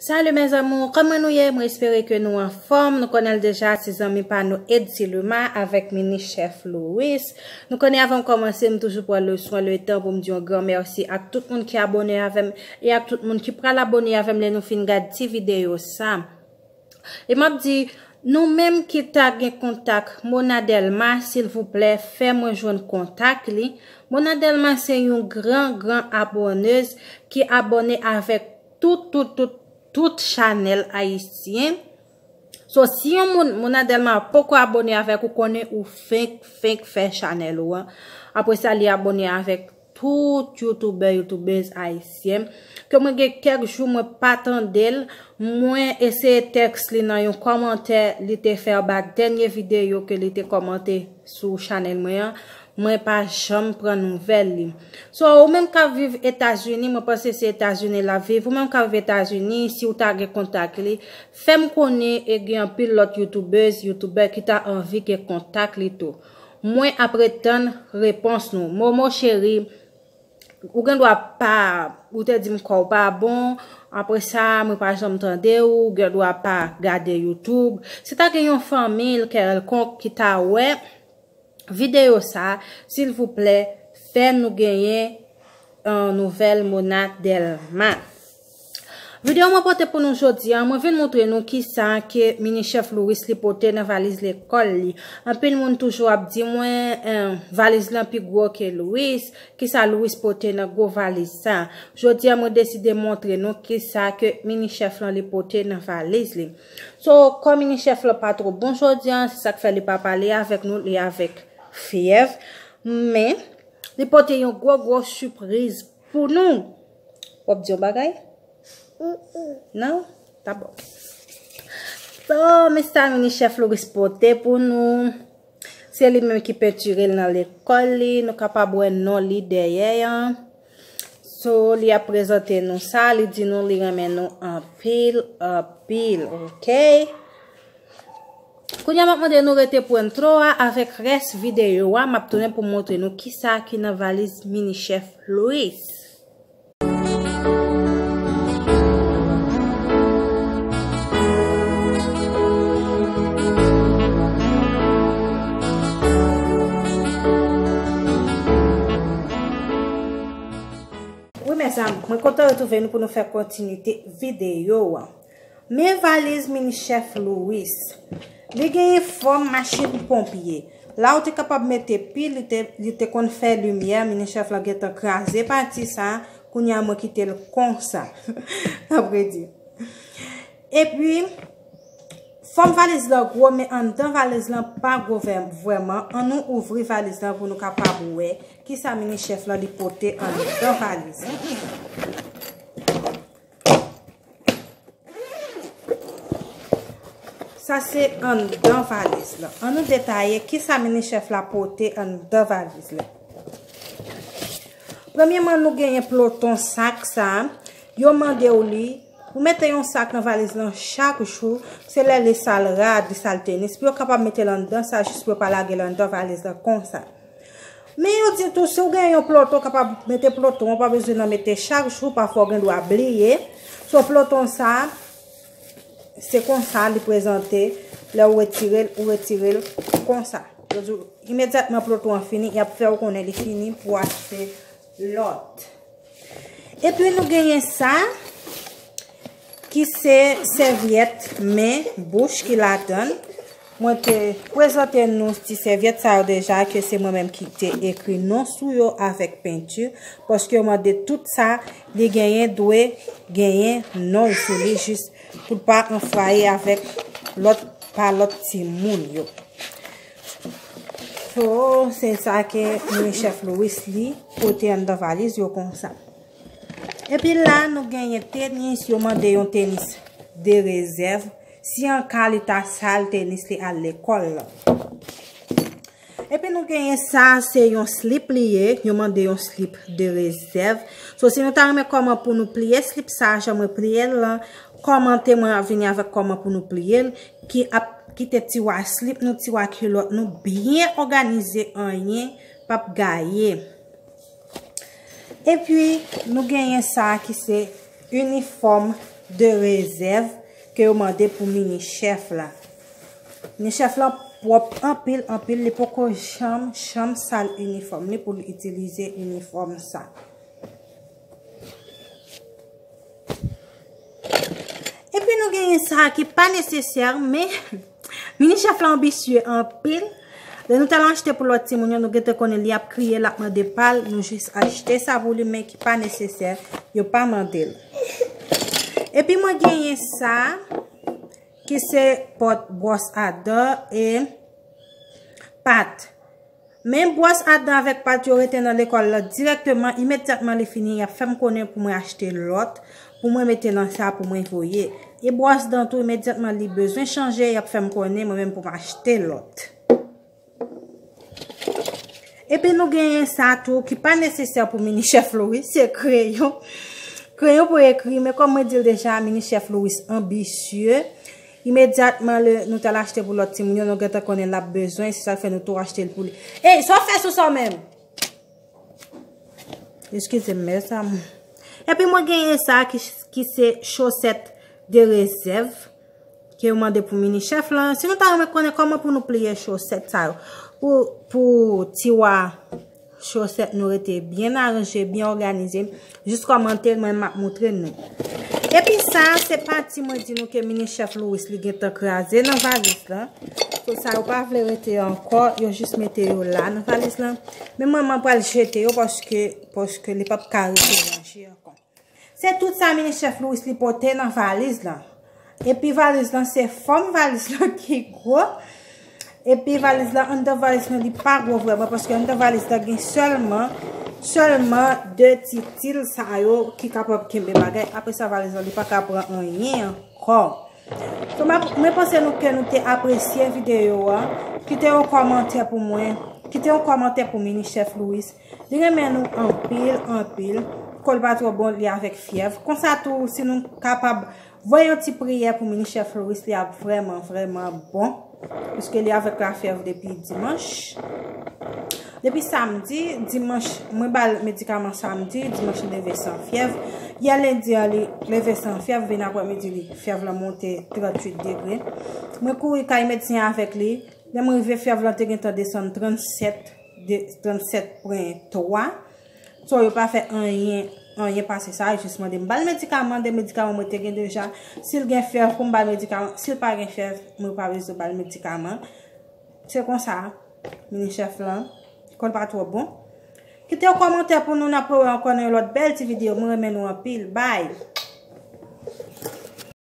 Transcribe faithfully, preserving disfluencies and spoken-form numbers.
Salut mes amours, kòman nou ye? Mwen espere ke nou anfòm. Nou konnen l deja, se zanmi pa nou Edsy Luma avèk Mini Chef Louis. Nou konnen avan m kòmanse, m toujou pran le swen, le tan pou m di yon gran mèsi ak tout moun ki abòne avè m e ak tout moun ki pral abòne avè m lè nou fin gad ti videyo sa. E m ap di, nou menm ki ta gen kontak Mona Delma, silvouplè, fè mwen jwenn kontak li. Mona Delma se yon gran, gran abònez ki abòne avèk tout, tout, tout, tout chanèl ayisyen. So, si yon moun, Mona Delma poko abòne avèk ou, konnen ou fenk, fenk fè chanèl ou an. Apre sa, li abòne avèk tout youtubè, youtubèz ayisyen. Ke mwen gen kèk jou mwen pa tande l, mwen eseye tèks li nan yon kòmantè li te fè anba dènye videyo ke li te kòmante sou chanèl mwen an. Mwen pa janm pran nouvèl li. So, ou menm k ap viv Etazini, mwen panse se Etazini l ap viv. Ou menm k ap viv Etazini, si w ta gen kontak li, fè m konnen e gen anpil lòt youtubèz, youtubè ki ta anvi gen kontak li tou. Mwen ap ret tann repons nou. Momo cheri, ou gen dwa pa, ou te di m kò w pa bon, apre sa, mwen pa janm tande w, ou gen dwa pa gade YouTube. Si ta gen yon fanmi kèlkonk ki ta wè videyo sa, silvouplè, fè nou genyen, eh, nouvèl Mona Delma. Videyo mwen pote pou nou jodi a, mwen vin montre nou kisa ke Mini Chef Louis li pote nan valiz lekòl li. Anpil moun toujou ap di mwen, eh, valiz lan pi gwo ke Louis, kisa Louis pote nan gwo valiz sa. Jodi a, mwen deside montre nou kisa ke Mini Chef lan li pote nan valiz li. So, kò Mini Chef lan pa twò bon jodi a, se sa k fè li pa pale avèk nou, li avèk fyèv. Men, li pote yon gwo, gwo sipriz pou nou. W ap di yon bagay? Non? Dabò. So, men sa Mini Chef Louis pote pou nou. Se li menm ki pentire l nan lekòl li. Nou kapab wè non li dèyè an. So, li ap prezante nou sa, li di nou li renmen nou anpil, anpil, oke? Kounye a, m ap mande nou rete pou entwo a avèk rès videyo a. M ap tounen pou montre nou kisa ki nan valiz Mini Chef Louis. Wi, mezanmi, mwen kontan retwouve nou pou nou fè kontinite videyo a. Men valiz Mini Chef Louis. Li genyen fòm machin ponpye. La ou te kapab mete pil, li te, li te konn fè limyè, Mini Chef lan gentan kraze pati sa, kounye a mwen kite l konsa. Apre di. Epi, fòm valiz lan gwo, men anndan valiz lan pa gwo vè-, vrèman. Ann nou ouvri valiz lan pou nou kapab wè kisa Mini Chef lan li pote anndan valiz lan. Sa se anndan valiz lan. Ann nou detaye kisa Mini Chef la pote anndan valiz lan. Premyèman, nou genyen ploton sak sa. Yo mande w li. Ou mete yon sak nan valiz lan chak jou. Se lè li sal rad, li sal tenis. Pou yo kapab mete l anndan sa, jis pou yo pa lage l anndan valiz lan konsa. Men yo di tou, si w gen yon ploton, w kapab mete ploton, ou pa bezwen nan mete chak jou, pafwa w gen dwa bliye. So, ploton sa, se konsa li prezante. Lè w retire l, ou retire l konsa. Yo di w, imedyatman ploton an fini, y ap fè w konnen li fini pou w achte lòt. Epi nou genyen sa, ki se sèvyèt men bouch ki ladan l. Mwen te prezante nou ti sèvyèt sa yo deja, ke se mwen menm ki te ekri non sou yo avèk penti, paske yo mande tout sa li genyen dwe genyen non l sou li, jis pou l pa anfwaye avèk lòt, pa lòt timoun yo. So, se sa ke Mini Chef Louis li pote anndan valiz yo konsa. Epi la, nou genyen tenis, yo mande yon tenis de rezèv. Si an ka li ta sal tenis li al lekòl la. Epi nou genyen sa, se yon slip li ye, yo mande yon slip de rezèv. So, si nou ta renmen kòman pou nou pliye slip sa, jan mwen pliye l lan, kòmante mwen ap vini avèk kòman pou nou pliye l, ki ap kite tiwa slip nou, tiwa kilòt nou byen òganize, anyen p ap gaye. Epi, nou genyen sa ki se inifòm de rezèv ke yo mande pou mini chèf la. Mini chèf la pwòp anpil, anpil, li poko janm, janm sal inifòm li pou l itilize inifòm sa. Epi nou genyen sa ki pa nesesè, men mini chèf la anbisye anpil. Lè nou t al achte pou lòt timoun yo, nou gentan konnen li ap kriye, l ap mande pa l, nou jis achte sa pou li, men ki pa nesesè, yo pa mande l. Epi mwen genyen sa, ki se pòt bwòs adan e pat. Men bwòs adan avèk pat yo rete nan lekòl la dirèkteman, imedyatman li fini, y ap fè m konnen pou mwen achte lòt, pou mwen mete nan sa pou mwen voye. E bwòs dan tou, imedyatman li bezwen chanje, y ap fè m konnen mwen menm pou m achte lòt. Epi nou genyen sa tou ki pa nesesè pou mini chèf Louis, se kreyon. Kreyon pou ekri, men kòm mwen di l deja, mini chèf Louis anbisye. Imedyatman lè nou t al achte pou lòt timoun yo, nou gentan konnen l ap bezwen, se sa k fè nou tou achte l pou li. Ey, sa w fè sou sa w menm? Eskize m, men sa m. Epi mwen genyen sa ki, ki se chosèt de rezèv ke yo mande pou mini chèf lan. Si nou ta renmen konnen kòman pou nou pliye chosèt sa yo, pou, pou tiwa chosèt nou rete byen aranje, byen òganize, jis kòmante, mwen m ap moutre nou. Epi sa, se pati mwen di nou ke mini chèf Louis li gentan kraze nan valiz lan. So sa yo pa vle rete ankò, yo jis mete yo la nan valiz lan. Men mwen, mwen pral jete yo paske, paske li p ap ka rete ranje ankò. Se tout sa mini chèf Louis li pote nan valiz lan. Epi valiz lan, se fòm valiz lan ki gwo. Epi valiz lan, anndan valiz lan, li pa gwo vrèman, paske anndan valiz lan gen sèlman, sèlman de ti til sa yo ki kapab kenbe bagay. Apre sa, valiz lan, li pa ka pran anyen ankò. So, m ap, mwen panse nou ke nou te apresye videyo a. Kite yon kòmantè pou mwen. Kite yon kòmantè pou mini chèf Louis. Li renmen nou anpil, anpil. Kò l pa twò bon, li avèk fyèv. Konsa tou, si nou kapab voye yon ti priyè pou mini chèf Louis, li ap vrèman, vrèman bon. Piske li avèk lafyèv depi dimanch. Depi samdi, dimanch, mwen ba l medikaman samdi, dimanch li leve san fyèv. Yè lendi an, li leve san fyèv, vin aprèmidi, li, fyèv lan monte tranntuit degre. Mwen kouri kay medsen avèk li. Lè mwen rive, fyèv lan te gentan desann trannsèt, de, trannsèt pwen twa. So, yo pa fè anyen, anyen pase sa, yo jis mande m ba l medikaman, de medikaman mwen te gen deja. Si l gen fyèv, pou m ba l medikaman. Si l pa gen fyèv, mwen pa bezwen ba l medikaman. Se konsa, mini chèf lan, kò l pa twò bon. Kite yon kòmantè pou nou, n ap wè ankò nan yon lòt bèl ti videyo. Mwen renmen nou anpil. Bye!